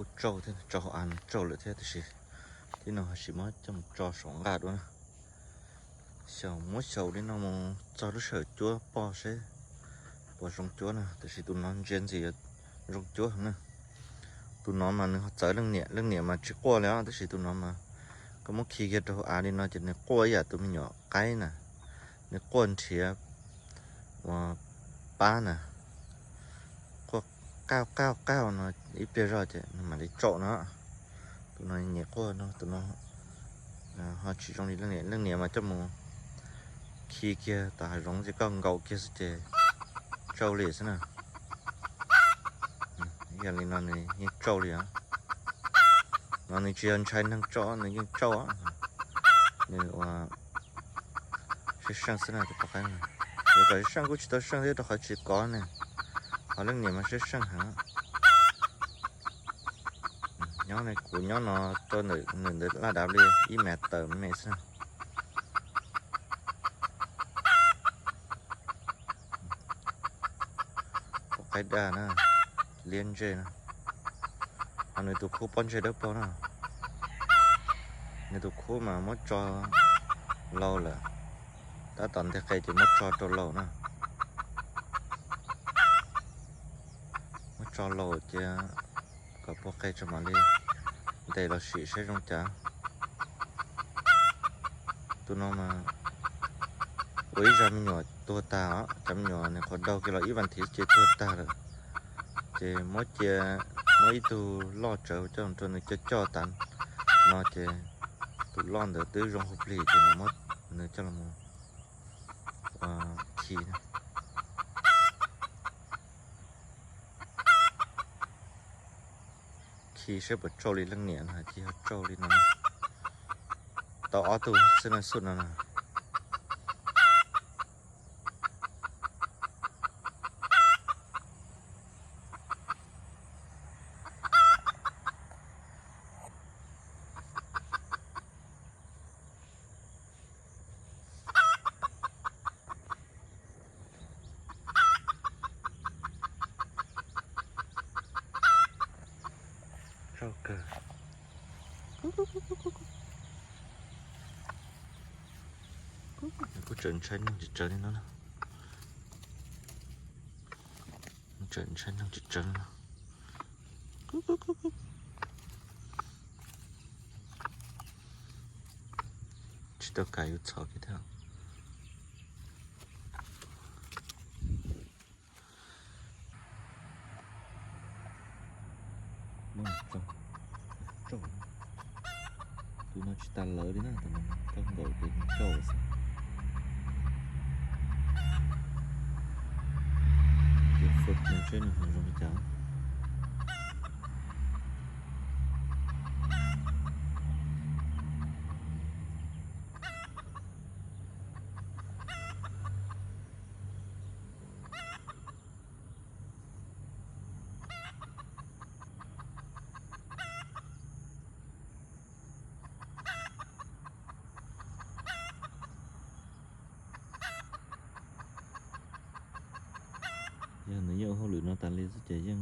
Kuj tsauj thiab, tso hauv av no tsauj lawm thiab, tiam sis tib no ho tsis muab coj mus tso saum nqaj dua na. Xyaum, muab xyaum li no mus txog lub sij hawm cuab poj seb puas zoo cuab na, tiam sis tus no ntsia ntxim zoo cuab heev na. Tus no mas nws ho txawv leej niam, leej niam mas tsis quaj li os, tab sis tus no mas koj muab khi kiag rau hauv av li no ces nws quaj ib yam tus me nyuam qaib na, nws quaj nrhiav uas pab na, quaj qaj qaj qaj no ib pliag zog ces nws mam li tsaum no. Tus no nyiam quaj no, tus no ho tsis zoo li leej niam, leej niam mas coj mus khi kiag tom hav zoov ces koj nkaum kiag xwb ces tsauj li xwb na. Ib yam li no nws yeej tsauj li os. No nws tsis yog ntshai neeg tsauj, nws yeej tsauj. Nws ua seej seej xwb na tus poj qaib. Yuav kom seej kuj tsis tau seej thiab rau qhov tsis kov ne, ho leej niam mas seej seej heev. Nyob ne, kuv nyob no rau ntawm nws ntawd laj dav li ib mev tawm me xwb. Poj qaib daj na, liab ntsej na. Ho nws tus khub pob ntseg dawb paug na. Nws tus khub mas muab tso laus lawm, tab tom nteg qe ces muab tso rau laus na. Muab tso laus ces kom puag qe tso mam li ntes los sim saib zoo cas. Tus no mas ua ib zag me nyuam tuag tag os, cov me nyuam nws qhuav daug kiag los ib vas thiv ces tuag tag lawm. Ces muab cia, muab ib tug loj tsawv coj rau nws coj coj tas no ces tus loj ntawd twb zoo hauv plig ces mam muab nws coj los khi. Khi saib puas tsauj li leej niam no, cia ho tsauj li no. Tau ob tug xwb no xub no na. Tsauj kawg. Kuj tseem ntshai neeg tsis tsawg li no na. Tseem ntshai neeg tsis tsawg li no. Tsis tau kam yus txhom kiag thiab. Tus no tsis tas lawv li na, tus no koj nkaum ces nws tsauj xwb. Ces fwj nws seb nws hu zoo li cas. Yog nws yeej ua hauj lwm no tas li xwb ces yeej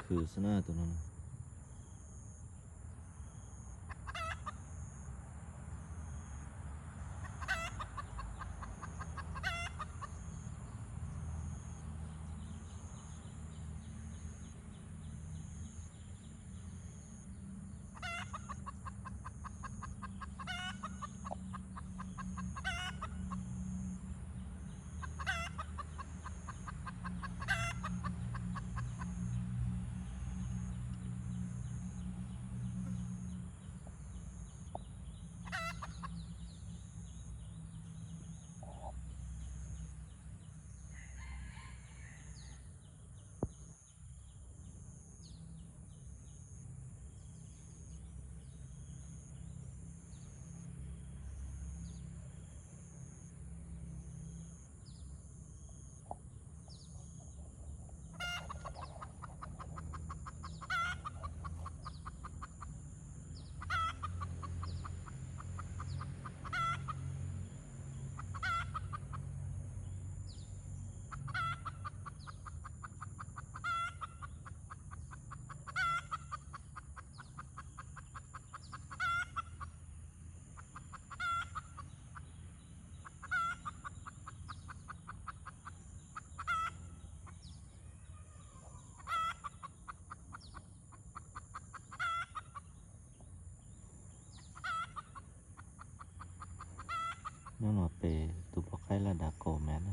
khwv xwb na tus no. Nyob no pem tus poj qaib laj dav kaum mev na.